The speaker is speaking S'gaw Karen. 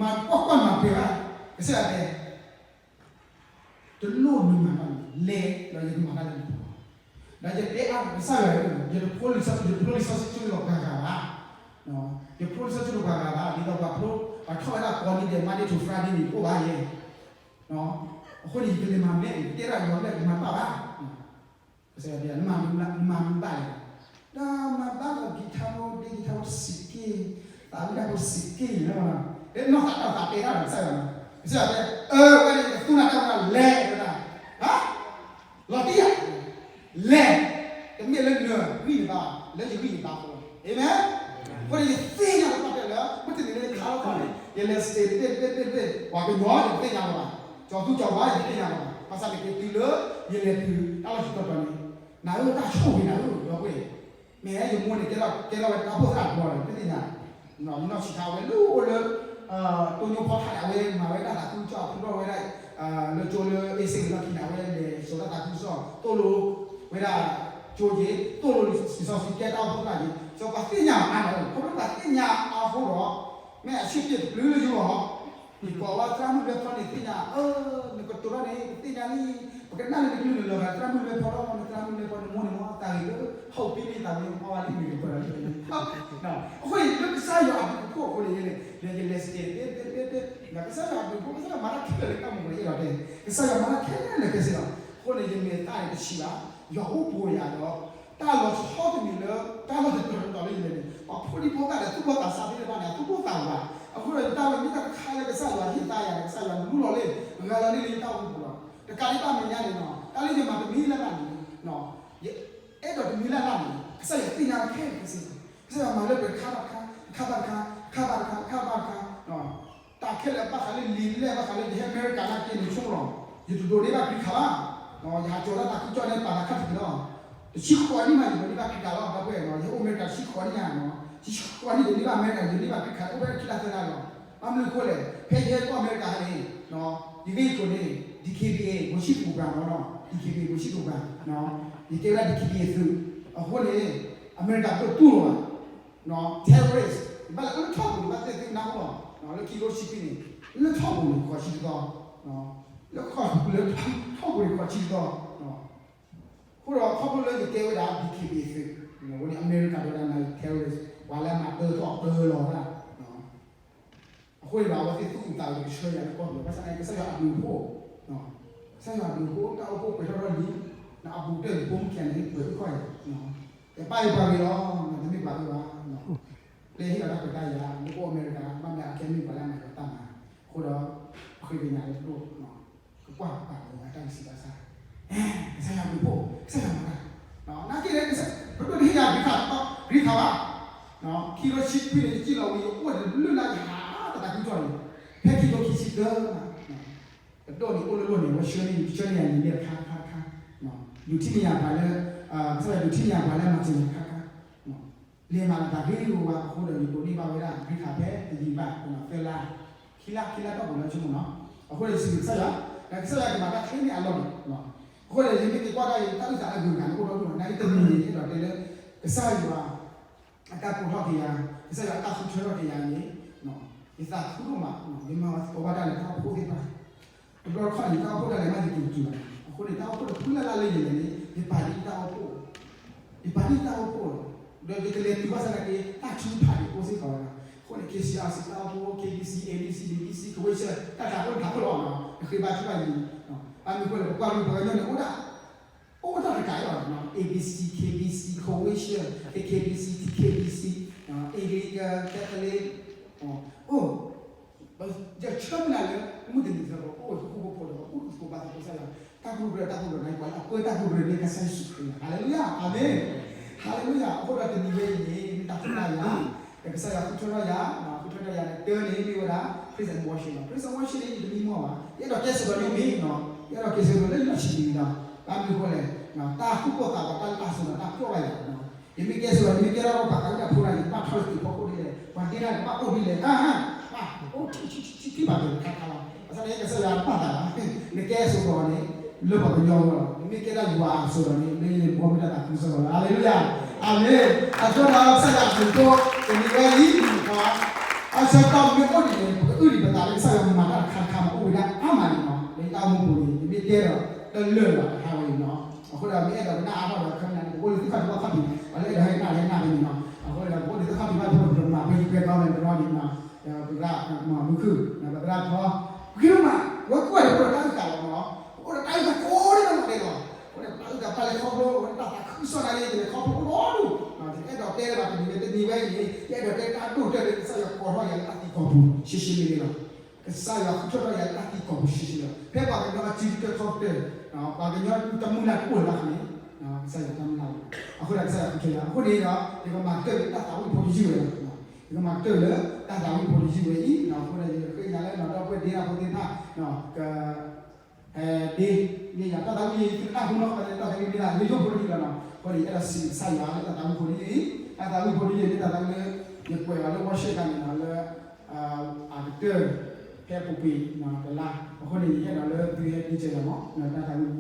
မၤကွၢ်ကွၢ်မၤပှဲၤဘၣ်, ကစၢ်ယွၤတဲ, တလိၣ်နမၤဘၣ်န့ၣ် လဲၤဒီးယကမၤတၢ်လၢနပူၤလီၤ. ဒီးယတဲအါကစၢ်ယွၤ, ယတဖျိလံာ်စီဆှံ, ယတဖျိလံာ်စီဆှံကၠိလီၤပှၤဂၤဘၣ်, ယတဖျိလံာ်စီဆှံကၠိလီၤပှၤဂၤဘၣ်, ဒ်သိးပှၤဖျိ, ပှၤထီၣ်ဝဲဒၣ်ကိးနံၤဒဲး Monday to Friday န့ၣ် တအိၣ်ဘၣ်ယဲ အဃိန့ၣ် ယကလဲၤမၤမ့ၢ် ယကတဲဒၣ်ယွၤဘျဲၣ် ယမၤတဘၣ်ဘၣ်. ကစၢ်ယွၤတဲ နမၤမနုၤဘၣ်လဲၣ်, ဒီးမၤဘၣ်လီၤ ကံၤထါဖိ ဒ့ကံၤထါဖိတစဲးက့, သးဝံၣ်တၢ်ဖိတစဲးက့န့ၣ်လီၤ, လၢနီၢ်သးတၢ်သးတဲတၢ်ဒီးကစၢ်ယွၤ, ကစၢ်ယွၤတဲ အၢ ဝဲန့ၣ် ယကသူနၤတၢ်ဝဲဒၣ် လဲၤဝဲဒၣ်, လီၤတံၢ်ဧါ, လဲၤ, တမ့ၢ်လၢနဂံၢ်နဘါ, လၢယဂံၢ်ယဘါဖိလီၤ. အၤမ့ၣ်. အဃိန့ၣ် ယသ့ၣ်ညါလီၤတၢ်ဖဲလၢ မုၢ်တနံၤလၢယခါလီၤခီန့ၣ် ယလဲၤစတ့းတဘ့ၣ်တဘ့ၣ်တဘ့ၣ်, ပှၤကညီယတသ့ၣ်ညါလီၤဘၣ်, ကၠီၤသူကၠီၤဝါယတသ့ၣ်ညါလီၤဘၣ်, ဘၣ်ဆၣ်န့ၣ်က့ၤတုၤလၢ ယလဲၤတုၤတၢ်လီၢ်ဆူတီတီန့ၣ်, နၤဧၢ တၢ်ဆိၣ်ဂ့ၤနၤဧၢ ဒီပုၢ်ဝဲၢ်, မ့ၢ်ယမိၢ်န့ၣ် ကဲထီၣ်ဝဲတၢ်အိၣ်ဖှိၣ်သရၣ်တဘျီဒီး တသ့ၣ်ညါ, ယနီၢ်ဆံးခါဝဲလၢအိၣ်လၢ တိညိဖီထးန့ၣ် အဝဲမၤဝဲဒၣ်သးခုကစီၣ် ဖုထီၣ်ဝဲဒၣ် လၢကၠိလၢအ့စ့ၣ်လီၢ်ခံန့ၣ် အဝဲလဲၤစိာ်တၢ်သးခုကစီၣ် သိၣ်လိဝဲဒၣ်ကၠိက့ၤ သိၣ်လိလံာ်စီဆှံကဲတၢ်အိၣ်ဖှိၣ်သရၣ်က့ၤ, စီၤပၤသ့ၣ်ညါအါန့ၣ် ခီဖျိပှၤသ့ၣ်ညါအါအဃိဒီး မ့ၢ်အဆ့ၣ်ပ့ၣ်တပျုၤလၢယဂီၢ် ယကိးဝဲသရၣ်မုၣ်လွဲဖီန့ၣ်သ့ၣ်ညါ, အၢ နကတိၤထီၣ်န့ၣ် ပသ့ၣ်ညါလံ, ပကနၣ်လၢနကလုၢ်နလၢၤဂၤ သရၣ်မုၣ်လွဲဖီဒီး နသရၣ်မုၣ်လွဲဖီ နမိၢ်န့ၣ်မ့ၢ်သးဂ့ၤလၢ ဟီၣ်ပံၤန့ၣ် သးဝံၣ်မီၢ်ဝါလံ မ့ၢ်ကပၢၤဒီးလံ, အဃိန့ၣ် လၢကစၢ်ယွၤအဘျုးအဖှိၣ်အဃိန့ၣ် ယလဲၤစတ့း ကစၢ်ယွၤအဘျုးအဖှိၣ် ကစၢ်ယွၤမၤတၢ်ခဲလၢာ်လၢတၢ်မူပူၤန့ၣ် အဲၣ်ဒိးတဲ ကစၢ်ယွၤမၤတၢ်ခဲလၢာ်ခဲဆ့လီၤ. အဃိန့ၣ် ယမဲာ်သၣ်န့ၣ်တဆံးဘၣ်, ယွၤအိၣ်ဘူးယၤဒီး တၢ်လီၤဆီတမံၤလၢ တၢ်လီၢ်တတီၤတတီၤလၢယလဲၤန့ၣ် ပှၤဖိဒံဖိသၣ်ဒီးသူၣ်ဘီၣ်သးစၢ်သ့ၣ်တဖၣ်န့ၣ် အသူၣ်ဘီၣ်သးဝး, အဃိဒီးယတၢ်ဝဲမ့ၢ်တၢ်တခါလၢကစၢ်ယွၤဟ့ၣ်သါယၤန့ၣ် ကစၢ်ယွၤလူလီၤလံ, ဂၤလီၤလံလၢယတၢ်အိၣ်မူပူၤလီၤ. တကးဒံးဘၣ်မဲာ်ညါန့ၣ် တၢ်လၢယမၤတမံၤလၢ်လၢ်န့ၣ် ယအဲၣ်ဒိးတမံၤလၢ်လၢ်န့ၣ် ကစၢ်ယွၤသ့ၣ်ညါခဲလၢာ်ခဲဆ့လီၤ. ကစၢ်ယွၤမၤလၢပှဲၤတခါဘၣ်တခါ, တခါဘၣ်တခါ, တခါဘၣ်တခါ, တခါဘၣ်တခါ, တၢ်ခဲလၢာ်ဘၣ်ဃးလၢလံာ်လဲၣ် ဘၣ်ဃးလၢယဟဲအမဲရကၤနာ်က့န့ၣ်ဆိကမိၣ်လီၤ. ယတဒိးန့ၢ်ဘၣ်ခရံာ်ခးဘၣ်, ယဟးကၠီၤတၢ်သးခုကစီၣ်န့ၣ် ပာ်သးခါတက့ၢ်လီၤ. တဆံဃိးနံၣ်မး ယဒိးန့ၢ်ဘၣ်ခရံာ်ခးလီၤ ဒီပုၢ်ဝဲၢ်, ယဟဲအိၣ်အမဲရကၤတဆံဃိးနံၣ်ညါ, တဆံဃိးနံၣ် ယန့ၢ်ဘၣ်အမဲရကၤ ယန့ၢ်ဘၣ်ခရံာ်ခး အိၣ်ဖဲခံလါသၢလါလီၤ. ဘၣ်မနုၤအဃိလဲၣ်, ဖဲယဟဲအိၣ်အမဲရကၤန့ၣ် ယဂ့ၢ်ယကျိၤန့ၣ် DKBA ဂိၤဆံၣ်ပူၤပှၤမ့ၢ်လီၤ, DKBA ဂိၤဆံၣ်ပူၤပှၤ, ယကဲဝဲဒၣ် DKBA သုး, အဃိန့ၣ် အမဲရကၤတတူၢ်လိာ်ဘၣ် terrorist ဘၣ်လၢအလၢထီၣ်ပူၤန့ၣ် ဘၣ်သ့ၣ်သ့ၣ်နၢ်ဟူလီၤ, လၢခံကထိခံဆံခွံန့ၣ် လၢထီၣ်ပူၤန့ၣ် ဃိးဆံတသီ, လၢဃိးလၢထီၣ်ပူၤန့ၣ် ဃိးဆံတသီ, အဃိဒီးခီဖျိလၢယကဲဝဲဒၣ် DKBA သုး, အဃိန့ၣ် အမဲရကၤဒိးဒၣ်နၤ terrorist ပှၤလၢအမၤတၢထီၣ်တၢလီၤသၣ် အဃိန့ၣ်ဒီး အဝဲသ့ၣ်သူၣ်အုးသးအုးကဆှၢယၤလၢကီၢ်ပယီၤ ဘၣ်ဆၣ်သနာ်က့ ကစၢ်ယွၤအဘျုးအဖှိၣ်, ကစၢ်ယွၤအဘျုးအဖှိၣ် တၢ်အိၣ်ဖှိၣ်ပှဲၤထီၣ်ထီၣ်လံ, အဘူးကတၢၢ်ယဖိမုၣ်ခံဂၤန့ၣ် ပှဲၤအုၣ်ခီၣ်ယၤ, ယပၢ်ယပှၤဂ့ၤလီၤ, တမ့ၢ်ပှၤအုၣ်ဘၣ်, လၢဟ့ၣ်လီၤတၢ်ခွဲးတၢ်ယာ် လၢအိၣ်အမဲရကၤ ဘၣ်မနုၤအကဲမ့ၢ်ပှၤလၢအမၤလီၤတၢ်မၤ, အဃိဒီး ပဃ့ကညးလၢတလိၣ် ကကွၢ်ပာ်လီၤအတၢ်ဂံၢ်စၢ်ဘါစၢ်, ကစၢ်ယွၤဘျုးဖှိၣ် ကစၢ်ယွၤမၤတၢ်, နာ်က့လၢ ပဒိၣ်တဟ့ၣ်ယၤ green card ဘၣ်, ခံကထိခံဆံခွံန့ၣ် ယစံၣ်လီၤဝံၤ ယအိၣ်တဘျုးလါယဟးတၢ်သးခုကစီၣ်န့ၣ်, ဖဲခံကထိခံဆံသၢ, ပဒိၣ်န့ၣ်အိၣ်လၢလီၢ်န့ၣ် ဝဲဆှၢန့ၢ် ဆှၢန့ၢ်ယၤလံာ်လဲၢ်တခါတခါတခါ, ဒုးထံၣ်န့ၢ်ယၤပှၤလၢ, ကစၢ်ယွၤဒုးထံၣ်န့ၢ်ယၤပှၤလၢမၤစၢၤယၤတခါတခါ လဲၤမၤတၢ်သးဂ့ၤဂ့ၤဝါအဃိဒီး ယဒိးန့ၢ်ဘၣ်ဝဲဒၣ် green card ဖဲတယံာ်ဘၣ် သၢလါ, ခံလါ ခံလါတီၢ်ပူၤလၢဆိကမိၣ်နီၤ, အဃိဒီးယစံးဘျုးကစၢ်ယွၤ, ဒီးကစၢ်ယွၤကမၤတၢ်ချ့န့ၢ်အလီၢ်န့ၣ်, အဃိဒီးယမ့ၢ်က့ၤကွၢ်ဒၣ်အံၤ တၢ်အုၣ်သးအဂုၤအဂၤန့ၣ် အိၣ်ဒီဒူၣ်လီၤ, နာ်က့တမံၤန့ၣ် အဲၣ်ဒိးတဲလၢ ကစၢ်ယွၤ အတၢ်ကိးထီၣ်က့ၤယၤ, ကစၢ်ယွၤအတၢ်ဃုထၢထီၣ်က့ၤယၤန့ၣ်, ယသးခုဒိၣ်မး, ယမၤဝဲသကိးဘၣ်တၢ်လဲၤတၢ်အိၣ်ဖှိၣ်သ့ၣ်တဖၣ် တဘျီတခီၣ်န့ၣ် တၢ်အိၣ်ဖှိၣ်ဒၣ်လဲာ်မး ယက့ၤတုၤဘၣ်, အဃိန့ၣ် တၢ်အိၣ်ဖှိၣ်တဖုလၢ်လၢ်လၢယလဲၤန့ၣ် ယပာ်ဒ်တၢ်အိၣ်ဖှိၣ်, ယပာ်ဒ်တၢ်အိၣ်ဖှိၣ်လီၤ, ဒီးယကလဲၤတုၤဘၣ်ဆၣ်သနာ်က့ တၢ်ထုကဖၣ်န့ၣ် အိၣ်စ့ၢ်ကီးဝဲဒၣ်, အဃိန့ၣ် K C R C တၢ်အိၣ်ဖှိၣ် K B C A B C D B C Croatia တၢ်တၢ်အိၣ်တၢ်အိၣ်လီၤ, တဃ့ဘါထုကဖၣ်ယံၤ, ဘၣ်မနုၤအဃိလဲၣ် ပပှၤကလုာ်ပှၤကညီန့ၣ်အိၣ်ဒၣ် အိၣ်တၢ်တကးလီၤ, A B C K B C Croatia K K B C T K B C Anglican Catholic, အိၣ် ယဆၢမုၢ်လၢ်လၢ မုၢ်တနံၤသၢဘီ အိၣ်ဃူဖိဖိဒီး အိၣ်သကိးဘၣ်သကိးကစၢ်ယွၤ, တၢ်ကရူၢ်ကရၢတၢ်ကရူၢ်ကရၢန့ၣ် ပှၤလၢအပၢတၢ်ကရူၢ်ကရၢန့ၣ် ကစၢ်ယ့ၣ်ၡူးခရံာ်လီၤ. ဟၤလ့လူယၤ, အၤမ့ၣ်, ဟၤလ့လူယၤ, အဃိဒီးတနံၤဝဲအံၤန့ၣ် မ့ၢ်တၢ်သရၣ်ယၤ, ဒီးကစၢ်ယွၤဃုထၢထီၣ်ယၤ, ဃုထၢထီၣ်ယၤန့ၣ် တၢန့ၣ်မ့ၢ်ဝဲဒၣ် praise and worship လီၤ. Praise and worship န့ၣ် ယတမံမီၢ်ဘၣ်, ယအဲၣ်ဒိးကဲစိာ်ဒီးယမ့ၢ်နီၤ, ယအဲၣ်ဒိးကဲစိာ်ဒီးလၢယနီၢ်ဆံးဒံးလီၤ. ဘၣ်မနုၤအဃိလဲၣ်, တၢ်သူၣ်ကိၢ်သးဂီၤ တၢ်လၢတၢ်စိၤဒီးတၢ်ပျီဘၣ်ယၤ ယမ့ၢ်ကဲစိာ်ဒီး ယမ့ၢ်ကဲထီၣ်ပှၤသးဝံၣ်တၢ်ဖိတၢ်လံၤ ဘၣ်ထီၣ်လၢသ့ၣ်ဖီခိၣ်ဒ်လဲၣ်, ပှၤဒ့တၢ်န့ၣ် ဘၣ်အိၣ်ဒ်လဲၣ်, ဘၣ်အိၣ်ထံထံထံထံထံဘၣ်က့ၤခါခါလီၤ. ဘၣ်ဆၣ်န့ၣ် ကစၢ်ယွၤဘၣ်သးလီၤ, နကဲစိာ်ဒီးန့ၣ် လၢပှၤကညီအဂီၢ်လီၤ, နမ့ၢ်ကဲဒၣ်ယွၤအစိာ်ဒီးန့ၣ် မ့ၢ်ယဘီမ့ၢ်တၢ်သးခုကစီၣ်လီၤ. ဟၤလ့လူယၤ, အၤမ့ၣ်. အဃိဒီးကစၢ်ယွၤအဘျုးအဖှိၣ် တနံၤဝဲအံၤ, အဆၢကတီၢ်မ့ၢ်အိၣ်ဒ်န့ၣ် ပကအုၣ်ဒံးပသး အါမးန့ၣ်နီၤ, လၢယတၢ်အိၣ်မူပူၤန့ၣ် ယမ့ၢ်တဲဒီးတလၢာ်လီၤတဟါဝဲအံၤနီၤ. အဃိဒီးမ့ၢ်အဲၣ်ဒိးကနၣ်အါထီၣ်ဒီး ခဲမုၢ်နၤန့ၣ် ပအိၣ်လၢသုခီၣ်ထံးဘၣ်ခီၣ်ထံးန့ၣ် ပှၤလၢအဲၣ်ဒိးဟဲကနၣ်လၢဟဲကနၣ်ဖဲန့ၣ်နီၤ. အဃိဒီး ပအိၣ်လၢသုခီၣ်ထံးဘၣ်ဖိ ပတမၤဖဲယကဲဘီမ့ၢ်တရီန့ၣ်နီၤ. ဒီးပသရၣ်မုၢ်ခုၣ် ဒီးပသရၣ်ထီ ပက့ၤဒိၣ်မး ဝဲကွၢ်ဒီးပအိၣ်ဒီးတၢ်အုၣ်သးလီၤနီၤ. ပအိၣ်ဒီးတၢ်အုၣ်သးကိးဒ်နီၢ်ဂၤဒဲးလီၤ. အဃိန့ၣ်ပတၢ်အုၣ်သးပာ်လဲၤခီဖျိ အဝဲတၢ်သးခုကစီၣ်တၢ်လၢယလဲၤခီဖျိအိၣ်ဒီး ယအဲၣ်ဒိးတဲလၢၤဘၣ်တနံၤလၢတနံၤဝဲအံၤန့ၣ် ယအဲၣ်ဒိးတဲတၢ်ဒိၣ်ကတၢၢ်လၢကစၢ်ယွၤကိးထီၣ်ယၤလၢတၢ်သံကွၢ်ပူၤ ရှဲရှဲလ့လ့လီၤ. ကစၢ်ယွၤဃုထၢထီၣ်ယၤလၢတၢ်သံကွၢ်ပူၤရှဲရှဲလီၤ. ဖဲပှၤကညီအစုကတၢၢ်ခီၣ်ကတၢၢ် ပှၤကညီတမုၢ်လၢ်တအိၣ်လၢၤဘၣ်န့ၣ် ကစၢ်ယွၤတၢ်မုၢ်လၢ်အိၣ်. အဃိဒီးကစၢ်ယွၤဃုထၢယၤ အဃိန့ၣ်ဒီး ယကမၤကတၢၢ်လၢတၢ်သးဝံၣ်ဖိတယုၢ်ဝဲလီၤ. ယကမၤကတၢၢ်လၢတၢ်သးဝံၣ်ဖိတယုၢ်ဝဲအံၤ အဃိဒီးယဃ့ကညးလၢနီၢ်ဒီပုၢ်ဝဲၢ်ဒ့တၢ်ဖိသ့ၣ်တဖၣ် က ဒ့ မ့ၢ်ယၤတၢ်သးဝံၣ် သုကနၢ်ဟူနီၢ်ကီၢ်န့ၣ် တၢ်သးဝံၣ်မ့ၢ်ဒၣ် ယိယိဖိတယုၢ်လီၤနီၤ. အဃိန့ၣ် ယအဲၣ်ဒိးစံးကစၢ်ယွၤလၢတၢ်သးဝံၣ်ဖိတယုၢ်အံၤ တၢ်သးဝံၣ်ဖိတယုၢ်န့ၣ် တၢ်သးဝံၣ်လၢ ယကွဲးအီၤလၢ worship တၢ်န့ၣ်နီၤ လၢ အကတၢၢ် ဖဲအပူၤကွံာ်တလါ အဃိန့ၣ် ယအဲၣ်ဒိးလၢသုဟဲဒ့ကဲၤယၤမး တၢ်သးဝံၣ်